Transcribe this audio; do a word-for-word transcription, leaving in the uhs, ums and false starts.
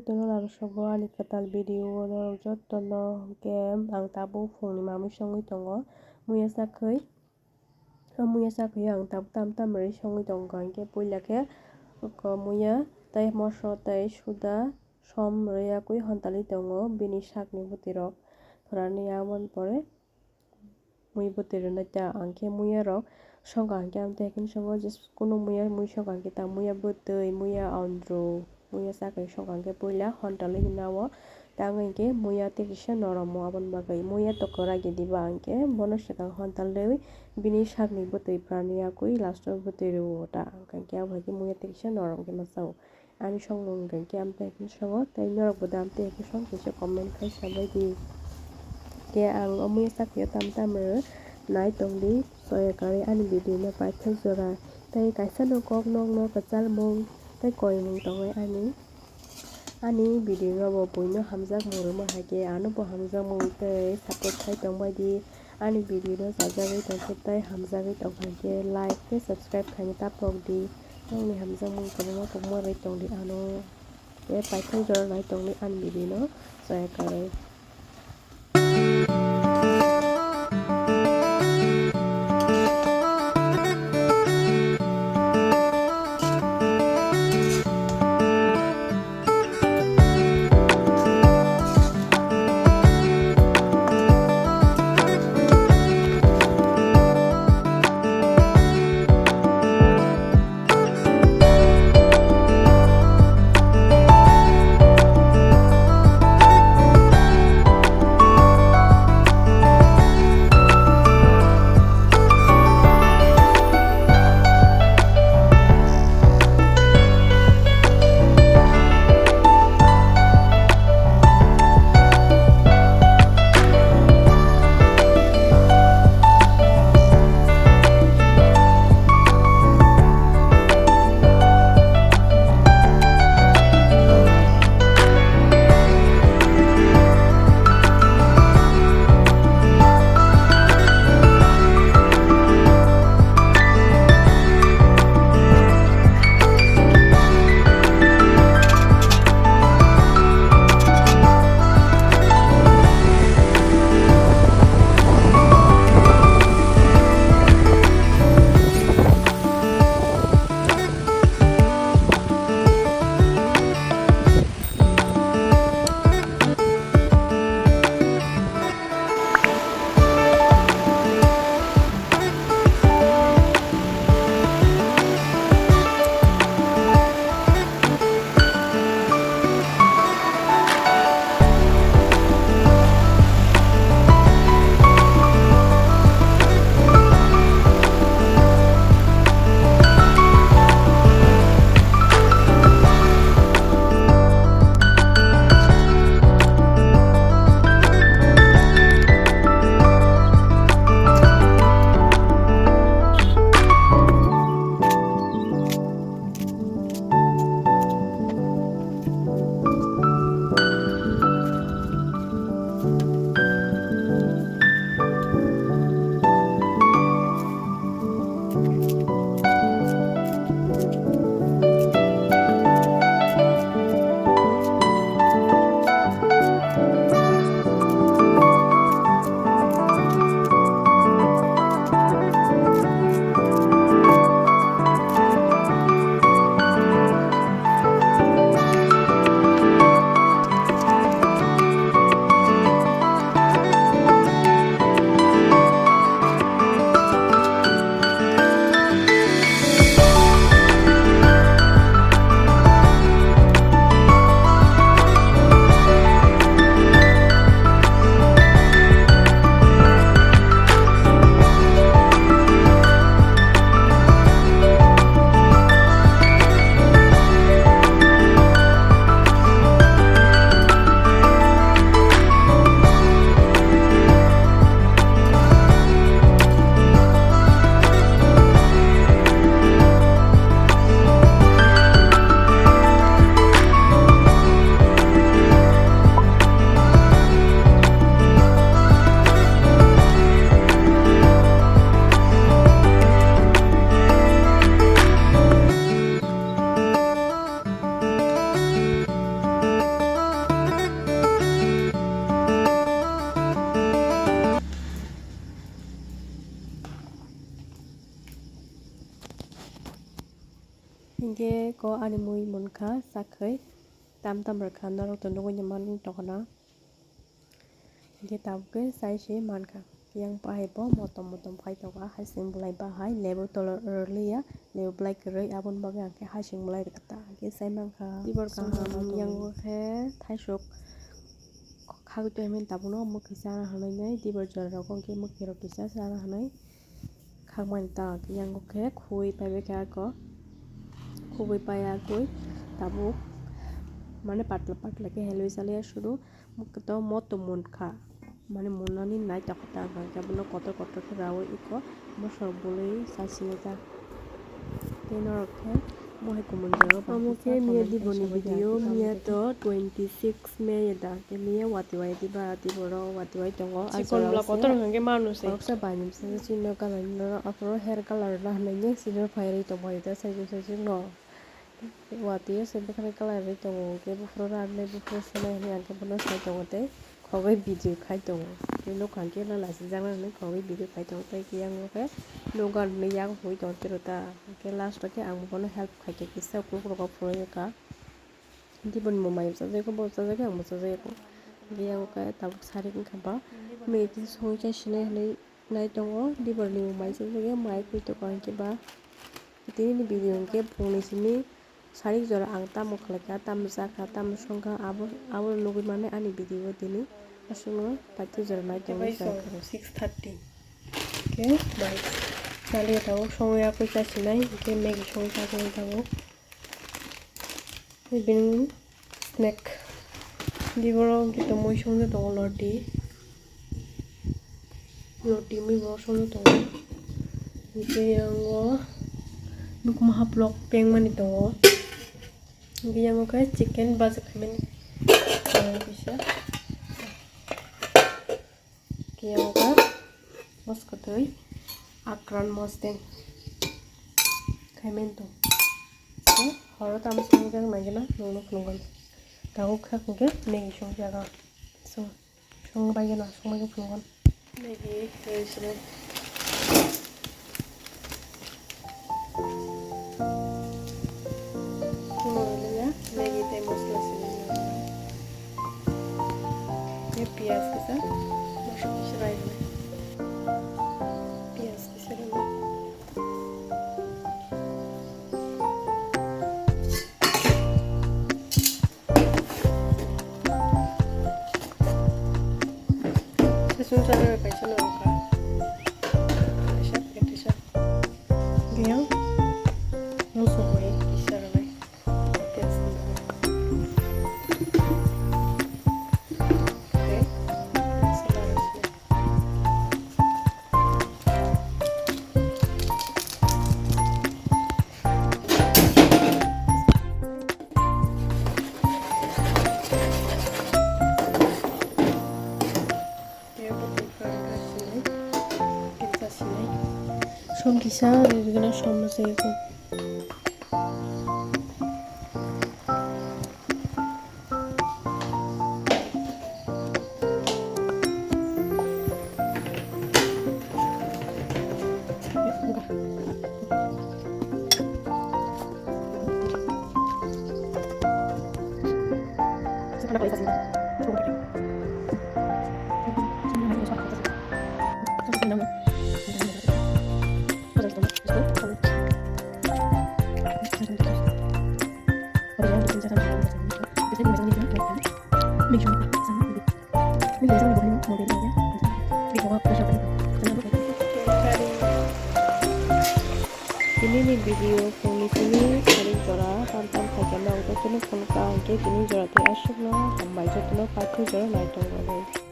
Jotono larusogo ani kwtal video o norok jotono hwnkhe ang tabuk phungni mamwi songwi tongo. Muya sakhwi, o muya sakhwi ang tabuk tam tam rwi songwi tongo hwnkhe puila khe oko muya tei moso tei suda som rwya kwi hontalwi tongo bini sakni bwtwirok phwrani aboni pore. Mui bwtwi rwna ta ang khe muya rok songkha hwnkhe ang tei hwnkhe songo je kunu muya mui songkha hwnkhe ta muya bwtwi, muya andru, muya chakri songkha hwnkhe puila hontalwi nao tangwi hwnkhe muya tei kisa norom o aboni bagwi muya toko ragi diba hwnkhe bono swkang hontalwi bini sakni bwtwi phwrani yakwi last o bwtwi rwo ta hwnkhe abo hai khe muya tei kisa norom khe ma chao. Ani song nung rwng khe amtwi hwnkhe songo tei norok bo da amtwi hwnkhe song kisa comment khai sabai di. Khe ang omo ya sakhuyo tam tam rw nai tong di soya kwrwi ani video no paithak jora tei kaisa no kok nok no kwchal mung tei koi mung tongo ani. Ani video no bo buino hamjak mung rwma hai khe ano bo hamjak mung tei support khai tong bai di. Ani video no chajagwi tongkhe tei hamjagwi tongkha hwnkhe like tei subscribe khaina ta pok di. Nokni hamjakmung kwbangma kwbangma bai tongdi ano. Tei paithak jora nai tongdi ani video no chaya kwrwi. Ani mui munkha chakhwi tam tam rwkha, norok to nugwi mani tongkha na. Hinkhe tabuk khe chai se mankha. Yang bahai bo motom motom khai tongo, hasing bolai bahai lebu tolo rwliya, lebu bolai kwrwi, aboni bagwi ang khe hasing bolai rwkha ta, ang khe chai mankha. Tibor kaham yang khe thaisok khagwi tongmani tabukno mwkhwi chana hinwi, tibor jora rok hwnkhe mwkhwi rok kisa chana hinwi. Khakmani ta yango khe khugwi paibai khe ako. Khugwi pai agwi tabuk mane patla patla khe helwi chaliya sudu. Mwkhwto motom munkha. Mane munani naithok ta hwnkha khe bono kotor kotor khe raui iko mosok bului chasini ta. Tei norok khe mohai kumun jaga. Omo khe miya diboni video, miya to twenty six May da, khe miya wati wai diba, ati borok wati wai tongo. Chikon bwla kotor hwnkhe manu se. Khoroksa bai ni bwskango chini no colour no, aphuru hair colour no hinwi chini no phairwi tongbai da, saichung saichung no. Wati o se bwkhani colour rwi tongo, hwnkhe buphuru rwnai, buphuru swnai hinwi ang khe bono sai tongo tei khogwi video khai tongo. Tei nukha hwnkhe no naisijak nai hinwi khogwi video khai tongo, tei khe yang khe nukha hinwi yak hoi tongo tei rw ta. Hwnkhe last o khe ang bono help khai khe kisa kuk rok o phunukha. Hwnkhe boni bo mai bwchajak khe bo bwchajak khe ang bwchajak khe. Hwnkhe yang khe tabuk sarik wngkha ba. Mui khe songwi chai sinai hinwi nai tongo. Dibor ni bo mai chajak khe mai koi tongo hwnkhe ba. Tini ni video hwnkhe phungni simi sarik jora ang tamo khlaikha, tamo chakha, tamo songkha, abo, abo nugwi mano ani video o tini. Aswkno paithago jora nai tongo. Six thirty. Hwnkhe bai chaliya tabuk songwi yakwi chasinai, hwnkhe Maggi songwi chasinai tabuk. Tei bini snack. Biboro hwnkhe tongmoi songwi tongo loti. Loti mui bo songwi tongo. Hwnkhe yango nukma haplok pengmani tongo. Hwnkhe yango khe chicken baja khaimani tongo kisa. Khe yango khe moskotwi akran mosdeng khaimani tong. Khe horo tamo songjaknai gana nuknukgo. Tabuk khe hwnkhe Maggi songjago. Song, songbai gana, songbai gana phunukgo. Maggi twi swnwi. Tei Maggi tei mosla simi. Tei piyaj kisa, mosla kisa rai rwnai. Piyaj kisa rwnai. Sesung sana kaisa no rwkha. Kaisa, kaisa. Biyang. Musu hoi kisa rwnai. Test rwnai. Okay. Sila rwsini. Som kisa, rwgwla som no se. Tini ni video phungni simi sarik jora tam tam khaikhe ma ang jotono phone ka hwnkhe tini jora tei aswkno hambai jotono paithak jora naitok rogwi.